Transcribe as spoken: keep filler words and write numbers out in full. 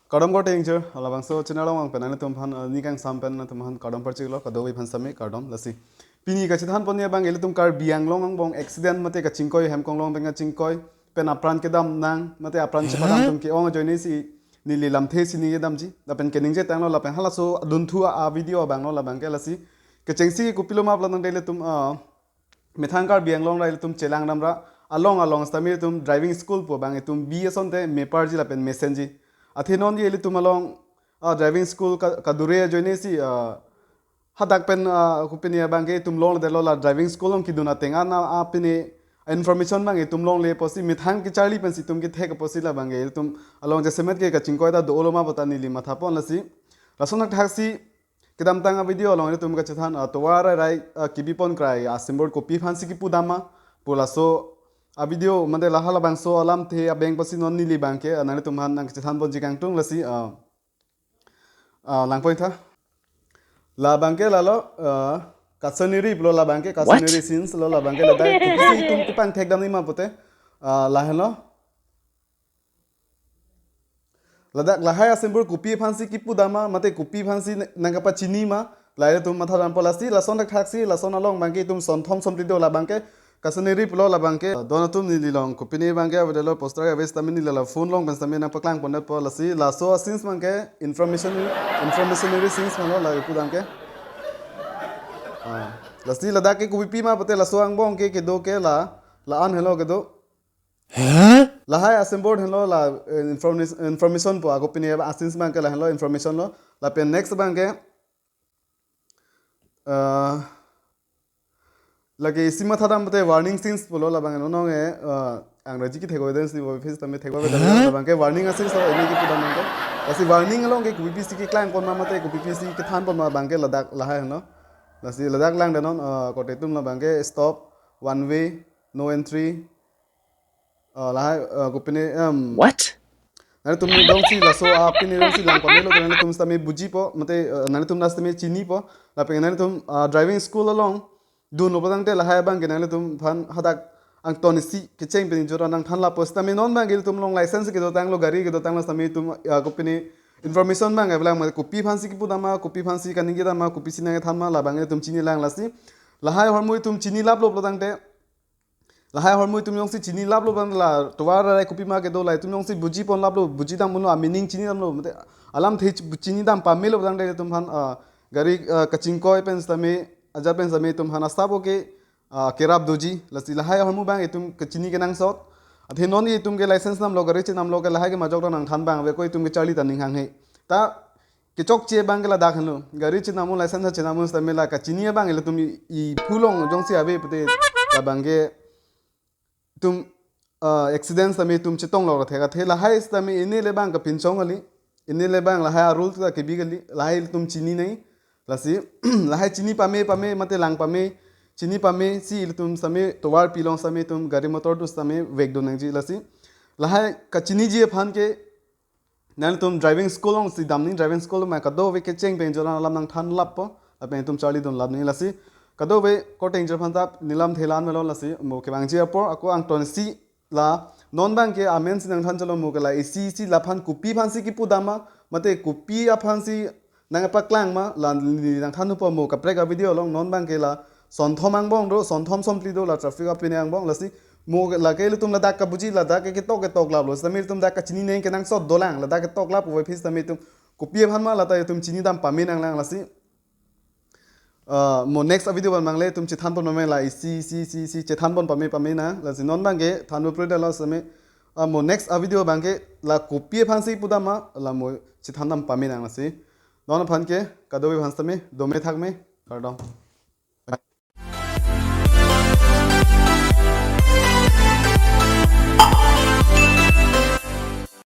Kardom korte ingjir, labangso channel along pen nanglitum aphan, eh, ning kangsam pen nanglitum aphan kardom parchiklo, kadokave aphan sitame kardom. Lasi pini kachethanpon abang ilitum Karbi Anglong angbong accident mate kachingkoi, Hemkonglong pen kachingkoi pen apran kedam nang mate apran chepadam atum ke-ong ajoine si neli lamthe si ningje damji. Lapen keningje tanglo lapen halaso adunthu a video abanglo labangke. Lasi kechengsi kopilo ma pulo tangte ilitum, ah, methang Karbi Anglong ra ilitum chelang damra along along sitame itum driving school pu abang itum bi asonte meparji lapen mesenji. Athe non ye ilitum along, ah, driving school ka-, kadure ajoine si, ah, hadak pen, ah, kopine abangke itum longledetlo, la driving school along kedun ateng an, ah, pine information abang itum longle apotsi methang kecharli pensi itum kethek apotsi labangke itum along jasemet ke kachingkoi ta dolo ma puta neli mathapon. Lasi lason athaksi kedamtang a video along ilitum kachethan, ah, tovar rai rai, ah, kebipon krai a symbol kopi aphansi kepudam ma pu laso a video mate la halabangso alamthe abeng apotsi non neli abangke, ah, nanglitum aphan nangchethanponji kangtung. Lasi, ah, ah, langpon tha. Labangke lalo, ah, customary pulo labangke, customary sins lo labangke, ladak kopisi itum kepangthek damji ma pute, ah, lahenlo. Ladak lahai a symbol kopi aphansi kepudam ma mate kopi aphansi nang-, nangkapachini ma, lahai itum mathadampo. Lasi lason athaksi, lason along abangke itum sonthom somphli do labangke, customary pulo labangke. Don atum, neli along kopine abangke avedetlo, poster ave sitame neli la phone along pen sitame nangpaklangpondetpo. Lasi laso a sins abangke information, informationary sins ma lo la kepudam ke. Ah, lasi ladak ke kopi ma pute laso angbong ke kedo ke la, la-an helo kedo. Lahai a symbol henlo la, eh, informis-, information pu ako pini a sins abangke lahenlo information lo. Lapen next abangke, eh, lake isi mathadam pute warning sins pulo labang non nong e, eh, Angraji kethek ave den si office tame thek ave den labangke warning a sins lo, ini kepudam abangke. Lasi warning along ke kopisi keklangpon ma mate kopisi kethanpon ma abangke ladak lahai henlo. Lasi ladak langdamnon, eh, korte atum labangke stop, one way, no entry, ah, lahai, ah, kopine, em, What? Nanglitum jongsi laso, ah, pine jongsi lang pamelo, nanglitum sitame bujipo, mate, ah, nanglitum sitame chinipo, lapen nanglitum, ah, driving school along dunlo pulo tangte lahai abangke nanglitum aphan hadak angton isi kecheng pen jora nangthan lapo sitame non abangke ilitum along license kedotanglo, gari kedotanglo sitame itum, ah, kopine information abang avelang, mate kopi aphansi kepudam ma, kopi aphansi kaningjedam ma, kopisi nangkethan ma, labang itum chinilang. Lasi lahai ahormu itum chinilaplo pulo tangte, lahai ahormu itum jongsi chinilaplo abang la tovar rai kopi ma kedo la itum jongsi bujiponlaplo, bujidamponlo, a meaning chinidamlo, mate alamthe chinidam pamelo abang de itum aphan, ah, gari, ah, kachingkoi pen sitame, ajat pen sitame itum aphan asap oke, ah, kerap doji. Lasi lahai ahormu abang itum kechini kenangsot. Athe non itum ke license damlo, gari chinamlo ke lahai ke majok ta nangthan abang ave ko, itum ke charli ta ning hanghe. Ta kechokche abangke ladak henlo. Gari chinamon, license chinamon sitame la kachini abang ilitum i, i phulong jongsi ave pute labangke itum, ah, accident sitame itum chetonglok thek athe lahai sitame ini le abang kapinchong kali. Ini le abang lahai a rule ta kebi kali. Lahai ilitum chini nangji. Lasi lahai chini pame pame mate lang pame, chini pame si ilitum sitame tovar pilong sitame itum gari motor tu sitame vekdun nangji. Lasi lahai kachiniji aphan ke nanglitum driving school alongsi damnangji, driving school ma kadokave kecheng pen jora alam nangthanlappo, lapen itum charlidunlap nangji. Lasi kadokave korte ingjir aphan ta neli lamthe la-an melo. Lasi mo kevangji apor ako angton isi la non abangke amen si nangthan chalo, mo ke la isi isi laphan kopi aphansi kepudam ma mate kopi aphansi nangpaklang ma la neli nangthan thupo mo kaprek a video along. Non abangke la sonthom angbong do, sonthom somphli do la traffic apine angbong. Lasi mo lake ilitum ladak kabuji, ladak ke ketok ketoklaplo sitame ilitum dak kachini neng kenangsot dolang, ladak ketoklap ave aphi sitame itum kopi aphan ma lata itum chinidam pame nanglang. Lasi, ah, mo next a video abang le itum chethanpon pame la isi isi isi isi chethanpon pame pame nang. Lasi non abangke thanpo pridetlo sitame, ah, mo next a video abangke la kopi aphansi pudam ma la mo chethandam pame nang. Lasi non aphan ke kadokave aphan sitame dome thakme, kardom.